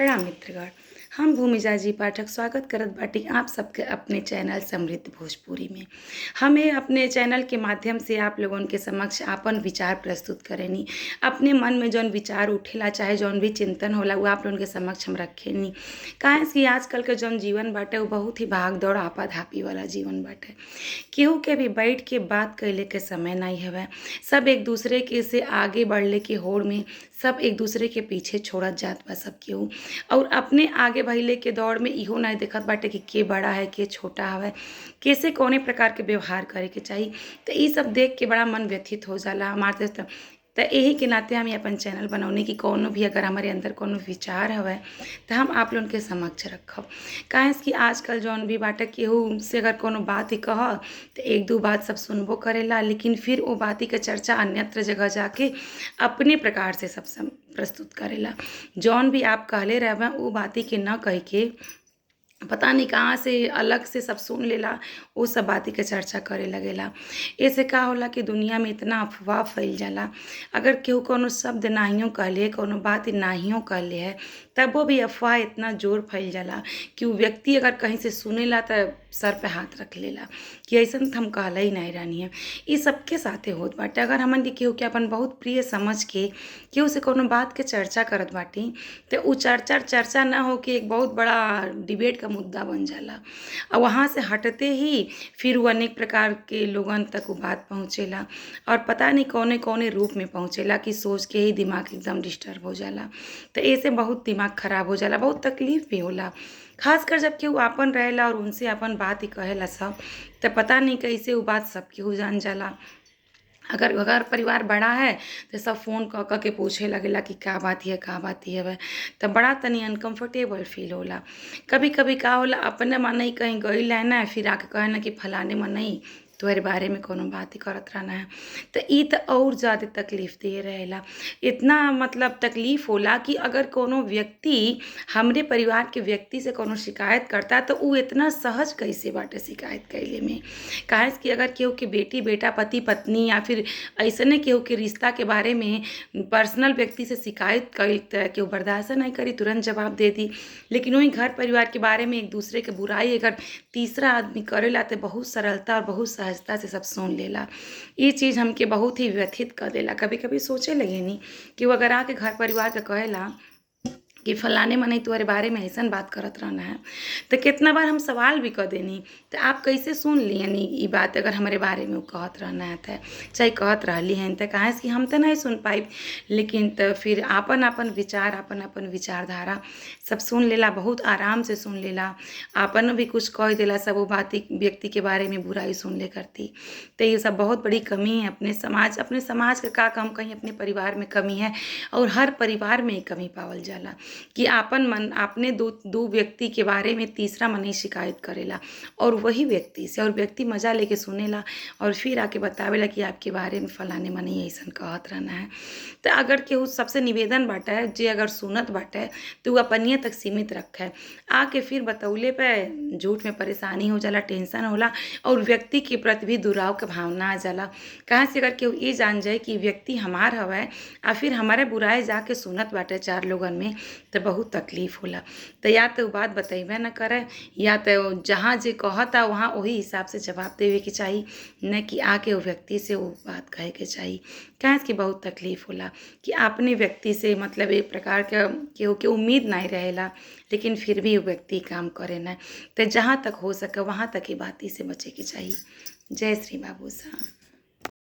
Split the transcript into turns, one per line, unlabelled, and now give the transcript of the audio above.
प्रणाम मित्रगण, हम भूमिजा जी पाठक स्वागत करत बाटी आप सबके अपने चैनल समृद्ध भोजपुरी में। हमें अपने चैनल के माध्यम से आप लोगन के समक्ष आपन विचार प्रस्तुत करेनी। अपने मन में जौन विचार उठेला चाहे जौन भी चिंतन होला उ आप लोगन के समक्ष हम रखेनी। काहे से आजकल के जौन जीवन बाटे उ बहुत ही भाग दौड़ आपा धापी वाला जीवन बाटे। केहू के भी बैठ के बात कइले के समय नाही हवे। सब एक दूसरे के से आगे बढ़ले के होड़ में सब एक दूसरे के पीछे छोड़त जात बा सब केहू, और अपने आगे भइले के दौड़ में इहो नाही देखत बाटे कि के बड़ा है के छोटा हवे, कैसे कौने प्रकार के व्यवहार करे के चाही। त इ सब देख के बड़ा मन व्यथित हो जाला हमार। त एही के नाते हम अपन चैनल बनौनी कि कौनो भी अगर हमारे अंदर कौनो विचार हवे त हम आप लोगन के समक्ष रखब। काहे से कि आजकल जौन भी बाटे केहू से अगर कोनो बात ही कह त एक दू बात सब सुनबो करेला, लेकिन फिर वो बाती के चर्चा अन्यत्र जगह जाके अपने प्रकार से सब प्रस्तुत करेला। जौन भी आप कहले रहबे उ बाती के न कह के पता नहीं कहाँ से अलग से सब सुन लेला, उ सब बाती के चर्चा करे लगेला। एसे का होला कि दुनिया में इतना अफवाह फैल जाला। अगर केहू कौनो शब्द नाहियो कहले, कौनो बात नाहियो कहले है, तबो भी अफवाह इतना जोर फैल जाला कि उ व्यक्ति अगर कहीं से सुनेला त सर पे हाथ रख लेला कि अइसन त हम कहले ही नहीं रहनी है। इ सबके साथे होत बाटे। अगर हमन के केहू के अपन बहुत प्रिय समझ के केहू से कौनो बात के चर्चा करत बाटी त उ चर्चा चर्चा ना होके एक बहुत बड़ा डिबेट का मुद्दा बन जाला, और वहाँ से हटते ही फिर वो अनेक प्रकार के लोगन तक वो बात पहुँचेला और पता नहीं कौने कौने रूप में पहुँचेला कि सोच के ही दिमाग एकदम डिस्टर्ब हो जाला। तो ऐसे बहुत दिमाग खराब हो जाला, बहुत तकलीफ भी होला। खासकर जब केहू आपन रहेला और उनसे अपन बात ही कहेला सब, त पता नहीं कैसे वो बात सब केहू जान जाला। अगर घर परिवार बड़ा है तो सब फोन क क के पूछे लगेला कि का बात हिय, का बात हिय, त बड़ा तनी अनकम्फर्टेबल फील होला। कभी कभी का होला अपने मनई कहीं गइल है ना, फिर आके कहे ना कि फलाने मनई तोहरे बारे में कोनो बात ही करत रहना है, त इ त और ज़्यादा तकलीफ दे रहेला। इतना मतलब तकलीफ होला कि अगर कोनो व्यक्ति हमरे परिवार के व्यक्ति से कोनो शिकायत करता त उ इतना सहज कैसे बाटे शिकायत कइले में। काहे से कि अगर केहू के बेटी बेटा पति पत्नी या फिर अइसने केहू के रिश्ता के बारे में पर्सनल व्यक्ति से शिकायत कइल त केहू बर्दाश्त नहीं करी, तुरंत जवाब दे दी। लेकिन वही घर परिवार के बारे में एक दूसरे के बुराई अगर तीसरा आदमी करेला त बहुत सरलता और बहुत सहजता से सब सुन लेला। ये चीज़ हमके बहुत ही व्यथित कर देला। कभी कभी सोचे लगेनी कि वो अगर आके घर परिवार के कहेला कि फलाने मनई तोहरे बारे में ऐसन बात करत रहना है, तो कितना बार हम सवाल भी कर देनी तो आप कैसे सुन लियनी ई बात अगर हमारे बारे में वो कहत रहना है त, चाहे कहत रहली हैं त, काहे से कि हम तो नहीं सुन पाई। लेकिन तो फिर आपन आपन विचार आपन आपन विचारधारा सब सुन लेला, बहुत आराम से सुन लेला। आपन भी कुछ कह देला सब वो बात व्यक्ति के बारे में बुराई सुन ले करती। तो ये सब बहुत बड़ी कमी है अपने समाज के, का कम कहीं अपने परिवार में कमी है, और हर परिवार में कमी पावल जाला कि आपन मन अपने दो व्यक्ति के बारे में तीसरा मन शिकायत करेला और वही व्यक्ति से, और व्यक्ति मजा लेके सुनेला और फिर आके बतावेला कि आपके बारे में फलाने मनई ऐसन कहत रहना है। तो अगर केहू सबसे निवेदन बाटे जे अगर सुनत बाटे तो उ अपनिए तक सीमित रखे, आके फिर बतौले पे झूठ में परेशानी हो जाला, टेंशन होला और व्यक्ति के प्रति भी दुराव के भावना आ जाला। कहाँ से अगर केहू ये जान जाए कि व्यक्ति हमार हवे आ फिर हमारे बुराई जाके सुनत बाटे चार लोगन में तो बहुत तकलीफ होला। तो या तो बात बतैबे न करे, या तो जहाँ जे कहता वहाँ वही हिसाब से जवाब देवे के चाही, न कि आके वो व्यक्ति से वो बात कहे के चाही। काहे कि बहुत तकलीफ होला कि अपने व्यक्ति से मतलब एक प्रकार के केहू के उम्मीद नहीं रहेला, लेकिन फिर भी वो व्यक्ति काम करे ना। तो जहाँ तक हो सके वहाँ तक ही बाती से बचे के चाही। जय श्री बाबू साहब।